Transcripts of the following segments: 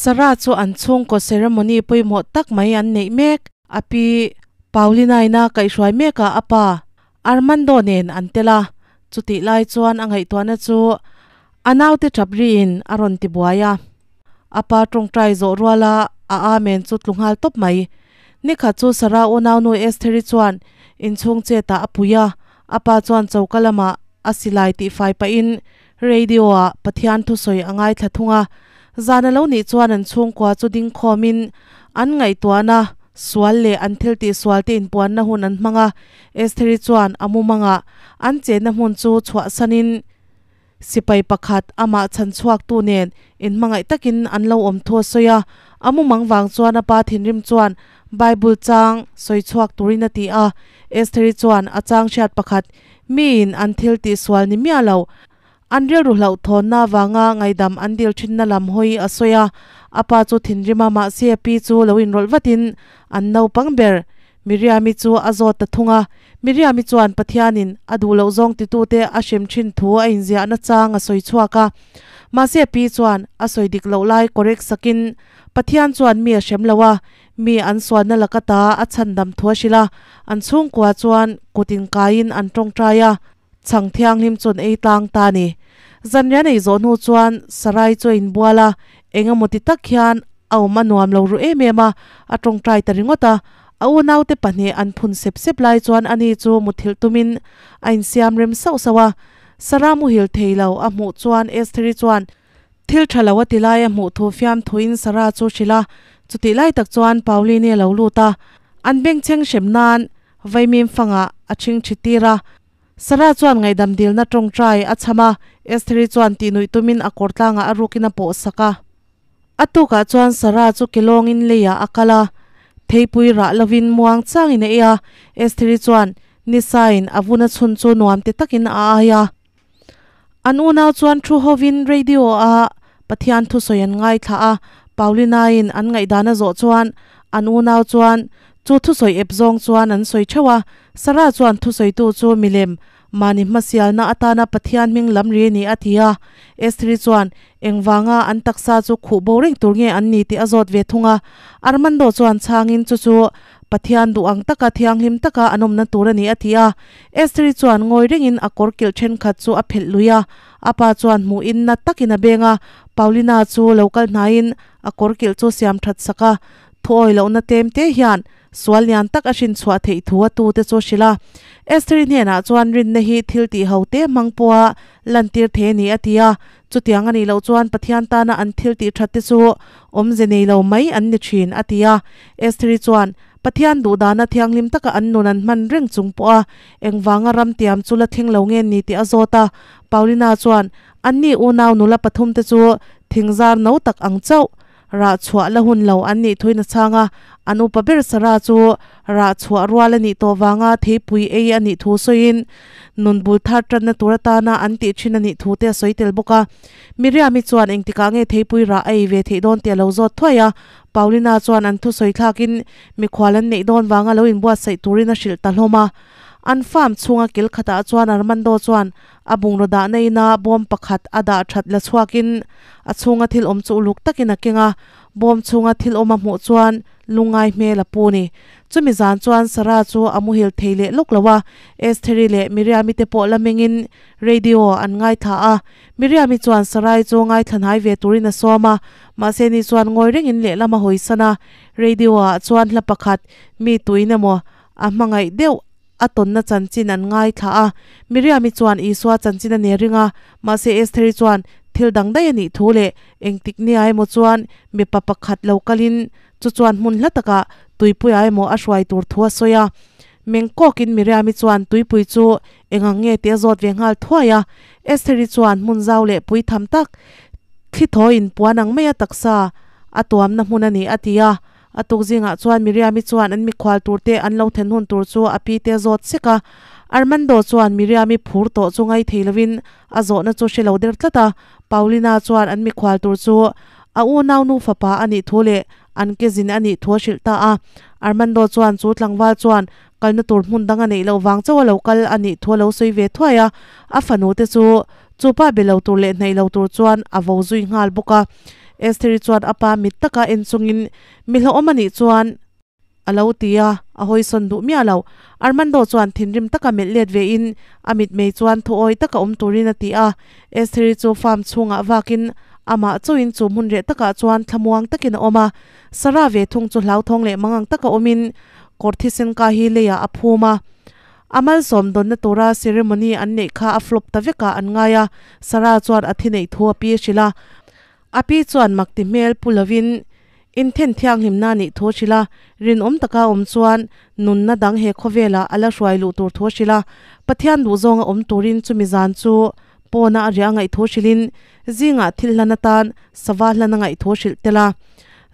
Sarah chu an chhungkaw ceremony pawimawh tak mai an neih mek. A pi Paulina-ina kaihhruai mekah a pa Armando nen an tel a, chutih lai chuan a ngaihtuahna chu a naute tap riin a rawn ti buai a. A pa tawngtai zawh ruala a amen chu tlu nghal tawp mai. Nikhat chu Sarah unaunu Estheri chuan inchhung chetah a pui a, a pa chuan choka lamah a silai tihfai pahin Radio-ah Pathian thusawi a ngaithla thung a, zan a lo nih chuan an chhungkua chu ding khawmin an ngaihtuahna sual leh an thil tih sual te inpuanna hun an hmang a. Estheri chuan a mumangah an chenna hmun chu chhuahsanin sipai pakhat amah chhan chhuaktu nen inhmangaih takin an lo awm thu a sawi a. A mumang vang chuan a pa thinrim chuan Bible chang sawi chhuak turin a ti a. Estheri chuan a chang hriat pakhat Miin an thil tih sual ni miah lo. An rilru hlauhthawnna avanga ngaidam an dil thinna lam hawi a sawi a, a pa chu thinrim a, mahse a pi chu lo inrawlh vatin an naupang ber Miriami chu a zawt ta thung a. Miriami chuan Pathianin a duh loh zawng titute a hrem thin thu a inziahna chang a sawi chhuak a, mahse a pi chuan a sawi dik loh lai correct sakin Pathian chuan mi a hrem lo a, Mi an sualna laka ta a chhandam thu a hrilh a, an chhungkua chuan kut inkaiin an tawngtai a, chhang thianghlim chu an ei tlang ta a ni. Zanriah nei zawh hnu chuan Sarai chu a inbual a, eng emaw ti tak hian a awm a nuam lo ru em em a, a tawngtai ta ringawt a. A unaute pahnih an phun sep sep lai chuan ani chu muthilh tumin a insiam rem sauh sauh a. Sarah muhil thei lo a hmuh chuan Estheri chuan Thil tha lo a ti lai a hmuh thu fiam thuin Sarah chu hrilh a, chutih lai tak chuan Pauline a lo lut a, an bengchheng hrem nan vaimim fangah a chhing thi tir a. Sarah chuan ngaihdam dilna tawngtai a chham a, Estheri chuan tihnuih tumin a kawr tlangah a rukin a pawh sak a. A tukah chuan Sarah chu kelawngin leiah a kal a, theipui rah lovin muang changin a ei a, Estheri chuan nisain a vun a chhun chu nuam ti takin a ai a. An unau chuan thu hovin radio-a Pathian thusawi an ngaithla a, Paulina-in an ngaihdan a zawh chuan an unau chuan chu thusawi ep zawng chuan an sawi theuh a. Sarah chuan thusawitu chu milem mahni hmasialna atana Pathian hming lam ri a ni a ti a. Estheri chuan engvanga an taksa chu khuh bo reng tur nge an ni tih a zawt ve thung a. Armando chuan chhangin chu chu Pathian duh ang taka thianghlim taka an awmna tur a ni a ti a. Estheri chuan ngawi rengin a kawr kilh thenkhat chu a phelh lui a. A pa chuan hmuhin nat takin a beng a, Paulina chu lo kal hnaiin a kawr kilh chu siam that sak a. Thuawi lohna tlem te hian sual lian tak a hrin chhuah theih thu a tute chu a hrilh a. Estheri hnenah chuan rinna hi thil tih ho te hmang pawha lantir thei a ni a ti a. Chutiang a nih loh chuan Pathian tana an thil tih that te chu awmze nei lo mai an ni thin, a ti a. Estheri chuan, Pathian duhdana thianghlim taka an nun an hman reng chung pawha engvanga ram tiam chu la thleng lo nge ni tih a zawt a. Paulina chuan, Anni unau nula pathum te chu thingzar no tak ang chauh Rah chhuah la hun lo an nih thuin a chhang a, an upa ber Sarah chu rah chhuah rual a nih tawh vanga theipui ei a nih thu sawiin nun bul thar tanna tur atana an tih thin a nih thu te a sawi tel bawk a. Miriam-i chuan engtikah nge theipui rah a ei ve theih dawn tih a lo zawt thuai a, Paulina chuan an thusawi thlakin mikhual an neih dawn vanga lo inbuatsaih turin a hrilh ta hlawm a. An farm chhunga kil khatah chuan Armando chuan A bungraw dahna ina bawm pakhat a dah that la chhuakin a chhunga thil awm chu uluk takin a keng a, bawm chhunga thil awm a hmuh chuan lungngai hmel a pu ni. Chumi zan chuan Sarah chu a muhil thei leh lawk lo a, Estheri leh Miriami te pawh la mengin radio an ngaithla a. Miriami chuan Sarai chu ngaithla hnai ve turin a sawm a, mahse ni chuan ngawi rengin lehlam a hawisan a, radio ah chuan hla pakhat mi tuin emaw a hmangaih deuh a tawnna chanchin an ngaithla a. Miriami chuan Isua chanchin a nei ring a, mahse Estheri chuan thil dang daih a nih thu leh engtik nia emaw chuan mipa pakhat lo kalin chu chuan hmun hla takah tuipuiah emaw a hruai tur thu a sawi a. Meng kawkin Miriami chuan tuipui chu eng ang nge tih a zawt ve nghal thuai a. Estheri chuan hmun zau leh pui tham tak thli thaw in puan ang maia taksa a tuamna hmun a ni a ti a. A tuk zingah chuan Miriami chuan an mikhual turte an lo then hun tur chu a pite zawt sek a. Armando chuan Miriami phur tawh chu ngai thei lovin a zawhna chu hre lo der tlat a. Paulina chuan an mikhual tur chu a unau nu fapa a nih thu leh an ke zin a nih thu a hrilh ta a. Armando chuan chu tlangval chuan kalna tur hmun dang a neih loh vang chauh a lo kal a nih thu a lo sawi ve thuai a. A fanu te chu chupa be lo tur leh hnaih lo tur chuan a vo zui nghal bawk a. Estheri chuan a pa mit taka en chungin, Mi hlauhawm a nih chuan. A lo ti a, a hawisawn duh miah lo. Armando chuan thinrim taka melh let ve in a mitmei chuan thuawi taka awm turin a ti a. Estheri chu farm chhungah vakin amah chauhin chu hmun reh takah chuan thlamuang takin a awm a. Sarah ve thung chu hlauthawng leh mangang taka awmin kawr thisen ka hi leiah a phum a. A malsawm dawnna tura ceremony an neih kha a flop ta vekah an ngai a. Sarah chuan a thi neih thu a pi hrilh a. A pi chuan mak ti hmel pu lovin inthen thianghlimna nih thu a hrilh a, rinawm taka awm chuan nunna dang he khawvelah a la hruai luh tur thu a hrilh a, Pathian duhzawnga awm turin chumi zan chu pawna a riah ngaih thu hrilhin zingah thil hlan atan sava hlan a ngaih thu a hrilh tel a.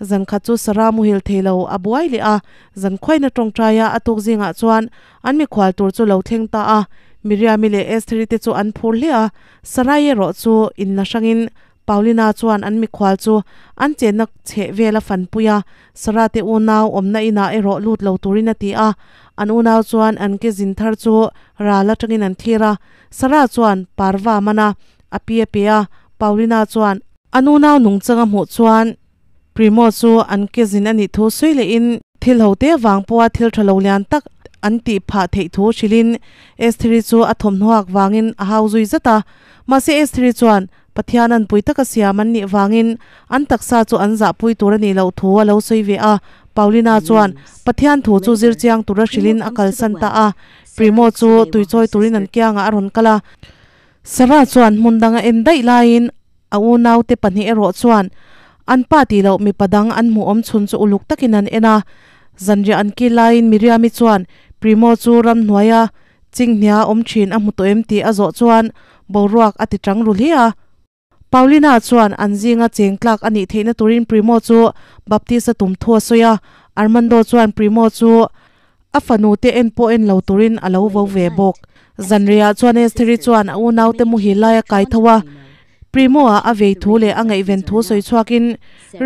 Zan khat chu Sarah muhil thei lo a buai leh a, zan khuaina tawngtaia a tuk zingah chuan an mikhual tur chu lo thleng ta a, Miriami leh Estheri te chu an phur hle a, Sarai erawh chu inla hrangin Paulina chuan an mikhual chu an chenna chheh vel a fanpui a, Sarah te unau awmna inah erawh lut lo turin a ti a. An unau chuan an ke zin thar chu ral atangin an thlir a, Sarah chuan parva a man a, a pi a pe a, Paulina chuan an unau nungchang a hmuh chuan Primo chu an ke zin a nih thu sawi lehin thil ho te vang pawha thil tha lo lian tak an tih phah theih thu hrilhin Estheri chu a thawmhnaw vangin a hau zui zat a. Mahse Estheri chuan Pathian an pui taka siam an nih vangin an taksa chu an zahpui tur a nih loh thu a lo sawi ve a. Paulina chuan Pathian thu chu zir chiang tura hrilhin a kalsan ta a. Primo chu tuichawi turin an kiangah a rawn kal a. Sarah chuan hmun dang a en daih laiin a unaute pahnih erawh chuan an pa tih loh mipa dang an hmuh awm chhun chu uluk takin an en a. Zanriah an kil laiin Miriami chuan Primo chu ramhnuaia Chinghnia awm thin a hmu tawh em tih a zawh chuan boruak a ti chang ru hle a. Paulina chuan an zinga cheng tlak a nih theihna turin Primo chu Baptist a tum thu a sawi a, Armando chuan Primo chu a fanu te en pawh en lo turin a lo vo ve bawk. Zanriah chuan Estheri chuan a unaute muhil lai a kai tho a, Primo-a a vei thu leh a ngaihven thu sawi chhuakin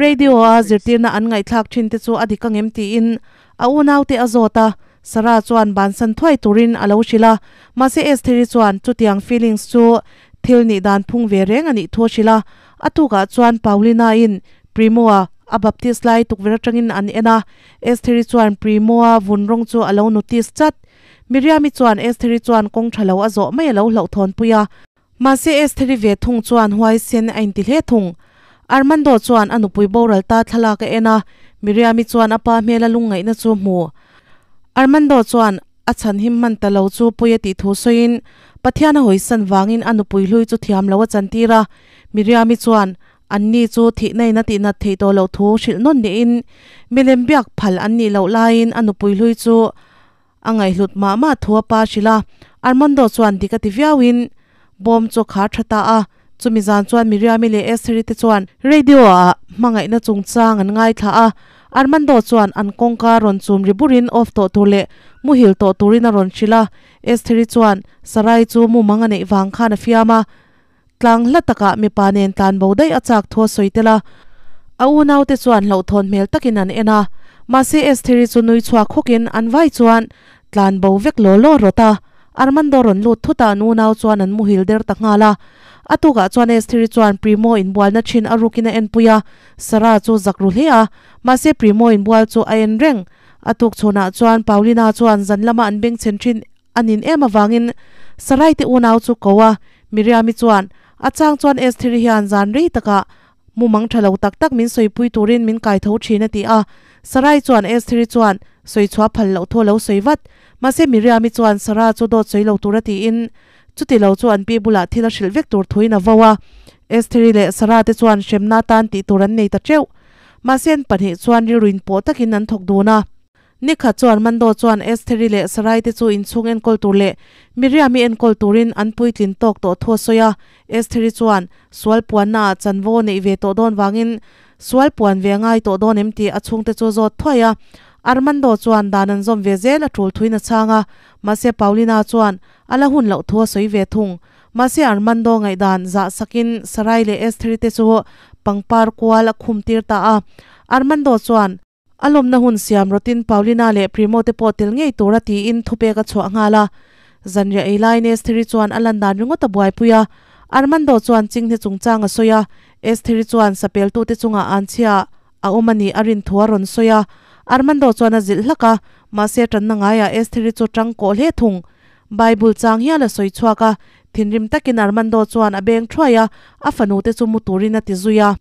radio-a zirtirna an ngaihthlak thin te chu a dik angem tiin A unaute a zawt a, Sarah chuan bansan thuai turin a lo hrilh a, mahse Estheri chuan chutiang feelings chu thil nih dan phung ve reng a nih thu a hrilh a. A tukah chuan Paulina-in Primo-a a baptist lai tukverh atangin an en a, Estheri chuan Primo-a vun rawng chu a lo notice chat. Miriam-i chuan Estheri chuan kawng tha lo a zawh mai a lo hlauhthawnpui a. Mahse Estheri ve thung chuan huaisen a inti hle thung. Armando chuan a nupui boral ta thlalak a en a, Miriam-i chuan a pa hmela lungngaihna chu hmu. Armando chuan a chhan him hman ta lo chu pawi a tih thu sawiin Pathian a hawisan vangin a nupui hlui chu thiam lo a chantir a. Miriam-i chuan anni chu thihna in a tihnat theih tawh loh thu hrilh nawn niin milem biak phal an nih loh laiin a nupui hlui chu A ngaihhlut mah mah thu a pa hrilh a, Armando chuan dik a ti viauin bawm chu a khar tha ta a. Chumi zan chuan Miriam-i leh Estheri te chuan radio ah hmangaihna chungchang an ngaithla a, Armando chuan an kawngka rawn chum ri burin off tawh tur leh muhil tawh turin a rawn hrilh a. Estheri chuan Sarai chu mumang a neih vang khan a fiam a. Tlang hla takah mipa nen tlan bo daih a chak thu a sawi tel a, a unaute chuan hlauhthawn hmel takin an en a. Mahse Estheri chu nui chhuak hawkin an vai chuan tlan bo vek law law rawt a. Armando rawn lut thut a an unau chuan an muhil der ta nghal a. A tukah chuan Estheri chuan Primo inbualna thin a rukin a enpui a, Sarah chu zak ru hle a. Mahse Primo inbual chu a en reng. A tuk chhunah chuan Paulina chuan zan lama an bengchhen thin A nin em avangin Sarai te unau chu ko a, Miriam-i chuan, A chang chuan Estheri hian zan rei takah mumang tha lo tak tak min sawipui turin min kai tho thin a ti a. Sarai chuan Estheri chuan sawi chhuah phal loh thu a lo sawi vat. Mahse Miriam-i chuan Sarah chu dawt sawi lo tur a tiin chuti lo chu an pi bulah thil a hrilh vek tur thuin a vo a. Estheri leh Sarah te chuan hremna atan tih tur an nei ta teuh. Mahse an pahnih chuan rilruin pawh takin an thawk dun a. Nikhat chuan Armando chuan Estheri leh Sarai te chu inchhung enkawl tur leh Miriam-i enkawl turin an puitlin tawk tawh thu a sawi a. Estheri chuan sual puanna ah chanvo neih ve tawh dawn vangin sual puan ve a ngai tawh dawn em tih a chhungte chu zawt thuai a. Armando chuan dan an zawm ve zel a tul thuin a chhang a, mahse Paulina chuan a la hun loh thu a sawi ve thung. Mahse Armando ngaihdan zah sakin Sarai leh Estheri te chu pangpar kual a khum tir ta a. Armando chuan. A lawmna hun siam rawtin Paulina leh Primo te pawh tel ngei tura tiin thupek a chhuah nghal a. Zanriah ei laiin Estheri chuan a lan dan ringawt a buaipui a. Armando chuan chinghne chungchang a sawi a, Estheri chuan sapeltute chungah anchhia a awm a nih a rin thu a rawn sawi a. Armando chuan a zilh hlak a, mahse tanna ngaiah Estheri chu tang kawh hle thung. Bible chang hial a sawi chhuak a, thinrim takin Armando chuan a beng thuai a, a fanute chu mu turin a ti zui a.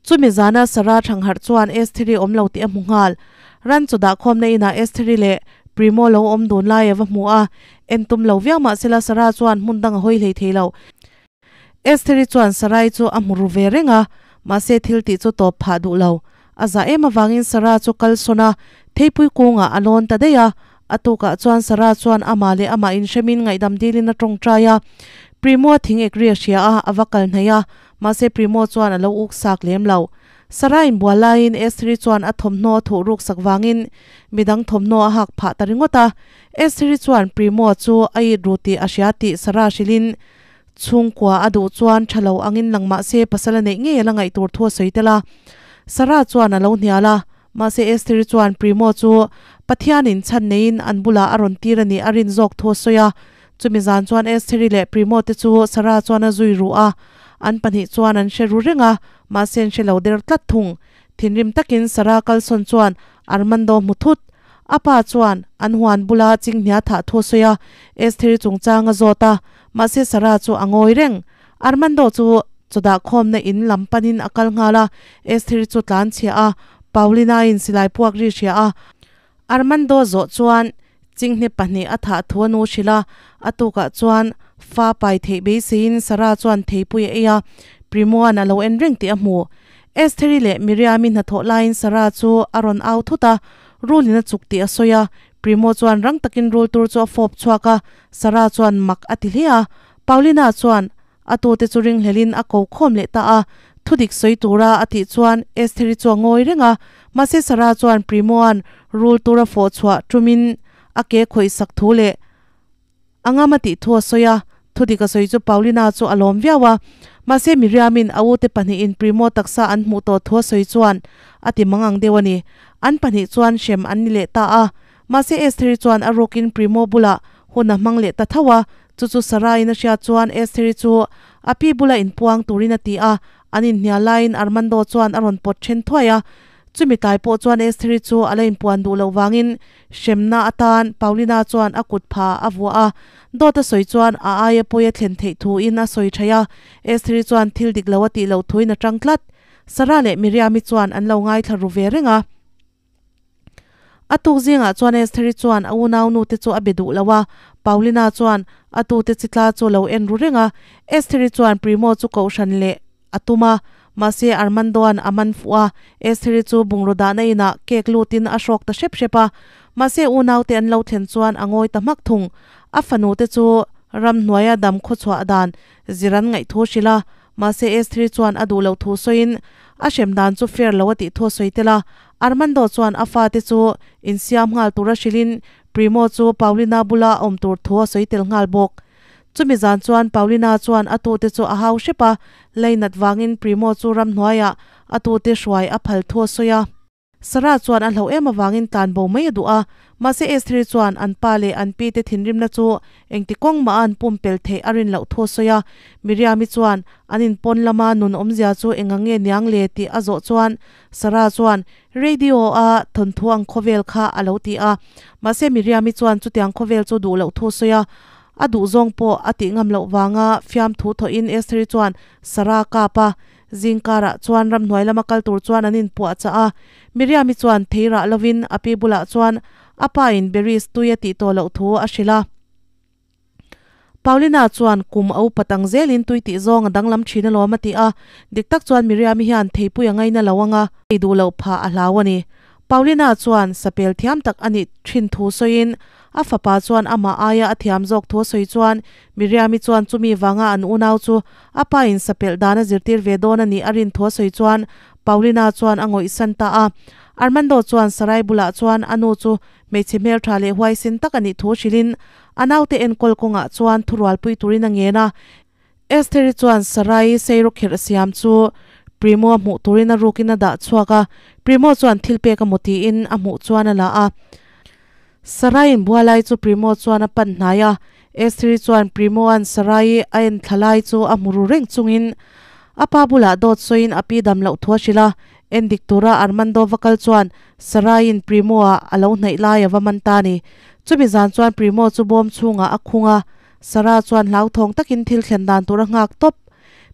Chumi zana Sarah Thangharh chuan Estheri awm lo tih a hmu nghal. Ran chu dahkhawmna inah Estheri leh Primo lo awm dun lai a va hmu a, en tum lo viau mah sela Sarah chuan hmun dang a hawi hlei thei lo. Estheri chuan Sarai chu a hmu ru ve reng a, mahse thil tih chu tawp phah duh lo. A zah em avangin Sarah chu kal sawn a, theipui kungah a lawn ta daih a. A tukah chuan Sarah chuan amah leh amah inhremin ngaihdam dilin a tawngtai a. Primo a thing ek ri a hria a, a va kal hnaih a, mahse Primo chuan a lo uk sak lem lo. Sarah inbual laiin Estheri chuan a thawmhnaw a thuh ruk sak vangin midang thawmhnaw a hak phah ta ringawt a. Estheri chuan Primo chu a it ru tih a hria tih Sarah hrilhin Chhungkua a duh chuan tha lo angin lang mah se pasal a neih ngei a la ngaih tur thu a sawi tel a. Sarah chuan a lo hnial a, mahse Estheri chuan Primo chu Pathianin chhan neiin an bulah a rawn tir a nih a rin zawk thu a sawi a. Chumi zan chuan Estheri leh Primo te chu Sarah chuan a zui ruh a, an pahnih chuan an hre ru reng a, mahse an hre lo der tlat thung. Thinrim takin Sarah kalsawn chuan Armando hmu thut. A pa chuan an huan bula chinghnia thah thu a sawi a, Estheri chungchang a zawt a, mahse Sarah chu a ngawi reng. Armando chu chawdah khawmna in lam panin a kal nghal a, Estheri chu tlan chhia a, Paulina-in silai puak ri hria a. Armando zawh chuan chinghne pahnih a thah thu a nu hrilh a, a tukah chuan fa pai theih beiseiin Sarah chuan theipui a ei a, Primo-a'n a lo en reng tih a hmu. Estheri leh Miriami hnathawh laiin Sarah chu a rawn au thut a, rulin a chuk tih a sawi a. Primo chuan rang takin rul tur chu a fawp chhuak a, Sarah chuan mak a ti hle a. Paulina chuan a tute chu ringhlelin a ko khawm leh ta a, thudik sawi tura a tih chuan Estheri chu a ngawi reng a. Mahse Sarah chuan Primo-a'n rul tur a fawh chhuah tumin a ke khawih sak thu leh A ngam a tih thu a sawi a, thudik a sawi chu Paulina chu a lawm viau a. Mahse Miriamin a ute pahnihin Primo taksa an hmuh tawh thu a sawi chuan a ti mang ang deuh a ni. An pahnih chuan hrem an ni leh ta a. Mahse Estheri chuan a rukin Primo bulah hun a hmang leh ta tho a, chu chu Sarah-in a hriat chuan Estheri chu a pi bula inpuang turin a ti a, an inhnial laiin Armando chuan a rawn pawt then thuai a. Chumi tlai pawh chuan Estheri chu a la inpuan duh loh vangin Hremna atan Paulina chuan a kut pha a vuah a, dawt a sawi chuan a aia pawi a thlen theih thuin a sawi thaih a, Estheri chuan thil dik lo a tih loh thuin a tang tlat. Sarah leh Miriami chuan an lo ngaithla ru ve reng a. A tuk zingah chuan Estheri chuan a unaunu te chu a be duh lo a, Paulina chuan a tute chi tla chu a lo en ru reng a, Estheri chuan Primo chu kohhran leh a tum a, mahse Armando-a'n a man fuh a, Estheri chu bungraw dahna inah cake lutin a hrawk ta hrep hrep a, mahse unaute an lo thlen chuan a ngawi ta hmak thung. A fanute chu ramhnuaia dam khawchhuah dan zir an ngaih thu hrilh a, mahse Estheri chuan a duh loh thu sawiin a hrem dan chu fair lo a tih thu a sawi tel a, Armando chuan a fate chu insiam nghal tura hrilhin Primo chu Paulina bula a awm tur thu a sawi tel nghal bawk. Chumi zan chuan Paulina chuan a tute chu a hau hrep a, leinat vangin Primo chu ramhnuaiah a tute hruai a phal thu a sawi a. Sarah chuan a hlauh em avangin tlan bo mai a duh a, mahse Estheri chuan an pa leh an pi te thinrimna chu engti kawng mah a an pumpel theih a rin loh thu a sawi a. Miriami chuan an inpawn lama nun awmzia chu engang nge niang le tih a zawh chuan Sarah chuan Radio a thawnthu ang khawvel kha a lo ti a, mahse Miriami chuan chutiang khawvel chu duh loh thu a sawi a. A duhzawng pawh a tih ngam loh vanga fiamthu thawhin Estheri chuan Sarah kap a, zingkarah chuan ramhnuai lama kal tur chuan an inpuah chah a. Miriami chuan thei rah lovin a pi bulah chuan a pa in berries tui a tih tawh loh thu a hrilh a. Paulina chuan kum a upat ang zelin tui tih zawng a danglam thin alawm a ti a. Dik tak chuan Miriami hian theipui a ngaina lo anga ei duh loh phah a hlau a ni. Paulina chuan sapel thiam tak a nih thin thu sawiin a fapa chuan amah aia a thiam zawk thu a sawi chuan Miriami chuan chumi vanga an unau chu a pa in sapelh dan a zirtir ve dawn a nih a rin thu a sawi chuan Paulina chuan a ngawihsan ta a. Armando chuan Sarai bulah chuan a nu chu hmeichhe hmeltha leh huaisen tak a nih thu hrilhin a naute enkawl kawngah chuan thurualpui turin a ngen a. Estheri chuan Sarai seirawkherh siam chu Primo a hmuh turin a rukin a dah chhuak a, Primo chuan thil pek a maw tiin a hmuh chuan a la a. Sarai inbualai chu Primo chuan a pan hnai a, Estheri chuan Primo-a'n Sarai a en thla lai chu a hmu ru reng chungin a pa bulah dawt sawiin a pi dam loh thu a hrilh a. En dik tura Armando va kal chuan Saraiin Primo-a a lo hnaih lai a va man ta a ni. Chumi zan chuan Primo chu bawm chhungah a khung a, Sarah chuan hlauthawng takin thil thlen dan tur a nghak tawp.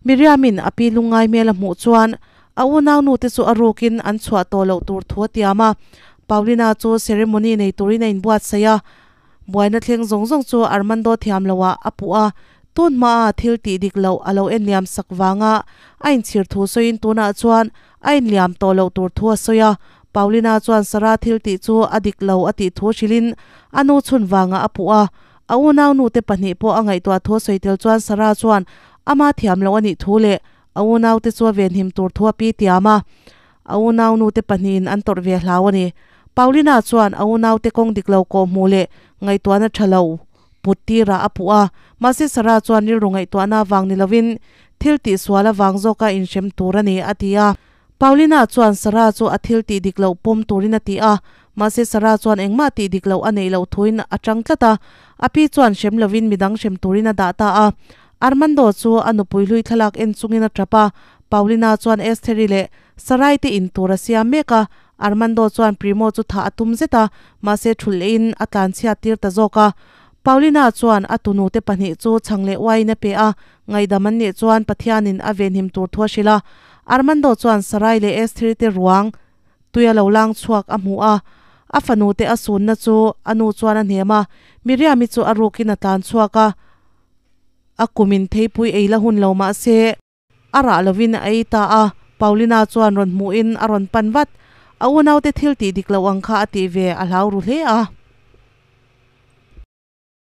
Miriamin a pi lungngai hmel a hmuh chuan a unaunu te chu a rukin an chhuah tawh loh tur thu a tiam a. Paulina chu ceremony nei turin a inbuatsaih a, buaina thleng zawng zawng chu Armando thiam loah a puh a, tun hmaa thil tih dik loh a lo enliam sak vanga a inchhir thu sawiin tunah chuan a inliam tawh loh tur thu a sawi a. Paulina chuan Sarah thil tih chu a dik lo a tih thu hrilhin a nu chhun vangah a puh a, a unaunu te pahnih pawh a ngaihtuah thu a sawi tel chuan Sarah chuan ama thiam loh a nih thu leh a unaute chu a venhim tur thu a pi tiam a, a unaunu te pahnihin an tawrh ve hlau a ni. Paulina chuan a unaute kawng dik lo kawhhmuh leh ngaihtuahna tha lo put tirah a puh a, mahse Sarah chuan rilru ngaihtuahna avang ni lovin thil tihsual avang zawka inhrem tur a ni a ti a. Paulina chuan Sarah chu a thil tih dik loh pawm turin a ti a, mahse Sarah chuan engmah tih dik loh a neih loh thuin a chang tlat a, a pi chuan hrem lovin midang hrem turin a dah ta a. Armando chu a nupui hlui thlalak en chungin a tap a, Paulina chuan Estheri leh Sarai te in tur a siam mek a, Armando chuan Primo chu thah a tum zet a, mahse thulh lehin a tlanchhiat tir ta zawk a. Paulina chuan a tunu te pahnih chu chhang leh uaiin a pe a, Ngaihdam an nih chuan Pathianin a venhim tur thu a hrilh a. Armando chuan Sarai leh Estheri te ruang tui a lo lang chhuak a hmu a. A fanu te a sunna chu a nu chuan a hnem a. Miriam-i chu a rukin a tlan chhuak a. A kumin theipui ei la hun lo mah se a rah lovin a ei ta a. Paulina chuan rawn hmuhin a rawn pan vat. A unaute thil tih dik loh ang kha a tih ve a hlau ru hle a.